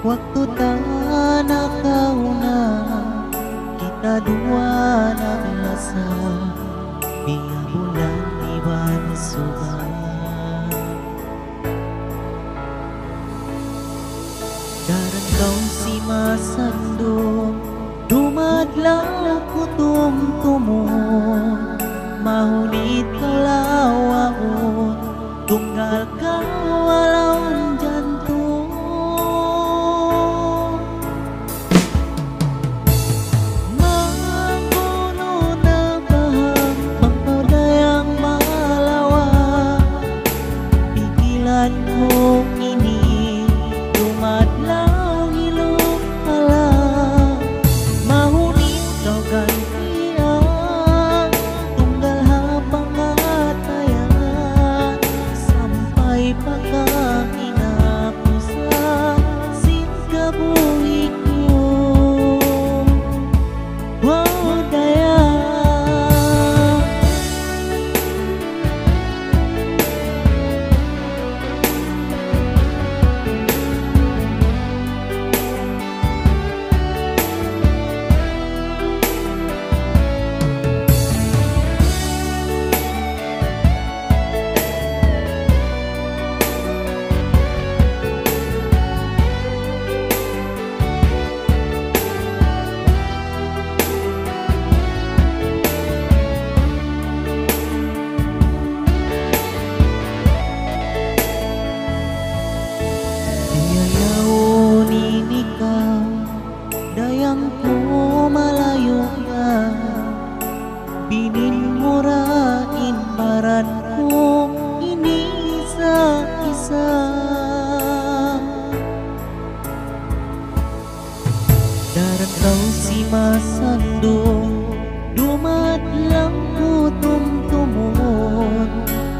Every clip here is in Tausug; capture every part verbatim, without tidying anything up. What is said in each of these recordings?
Waktu ta nakauna, kita duwa naglasa, biya' bulan iban suga. Daran kaw simasunud, dumadlaw ku tumtumun, mahunit kaw lawaun, tunggal kaw ha lawm jantung. Mangunu na baha' bang kaw dayang malawa', pikilan ku ini, dumadlaw hiluk ala. Mahunit kaw gantian, tunggal ha pangatayan, sampay pa kahinapusan sin kabuhi' ku. Wow, dayang. Biya' yaun ini kaw, dayang ku malayu' na, binin mu ra in baran ku ini isa-isa. Daran kaw simasunud, dumadlaw ku tumtumun,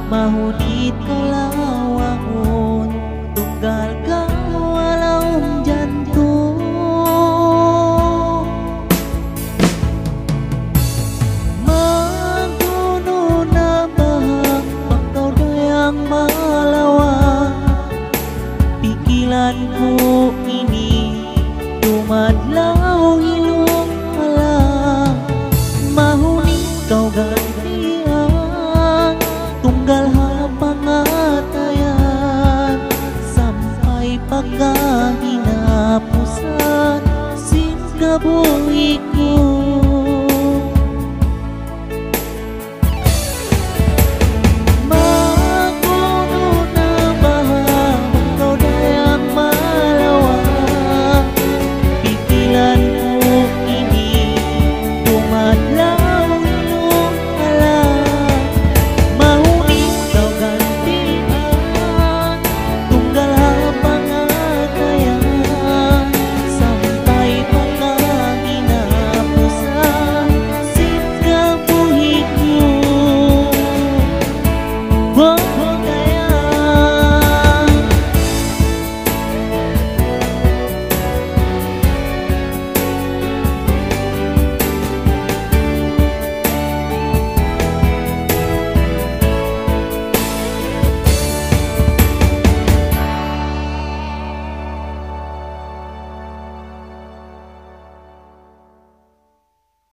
mahunit kaw lawaun, tunggal kaw ha lawm jantung. Mangunu na baha' bang kaw dayang malawa', pikilan ku ini, dumadlaw hiluk ala. Mahunit kaw gantian, tunggal ha pangatayan, sampay pa kahinapusan sin kabuhi'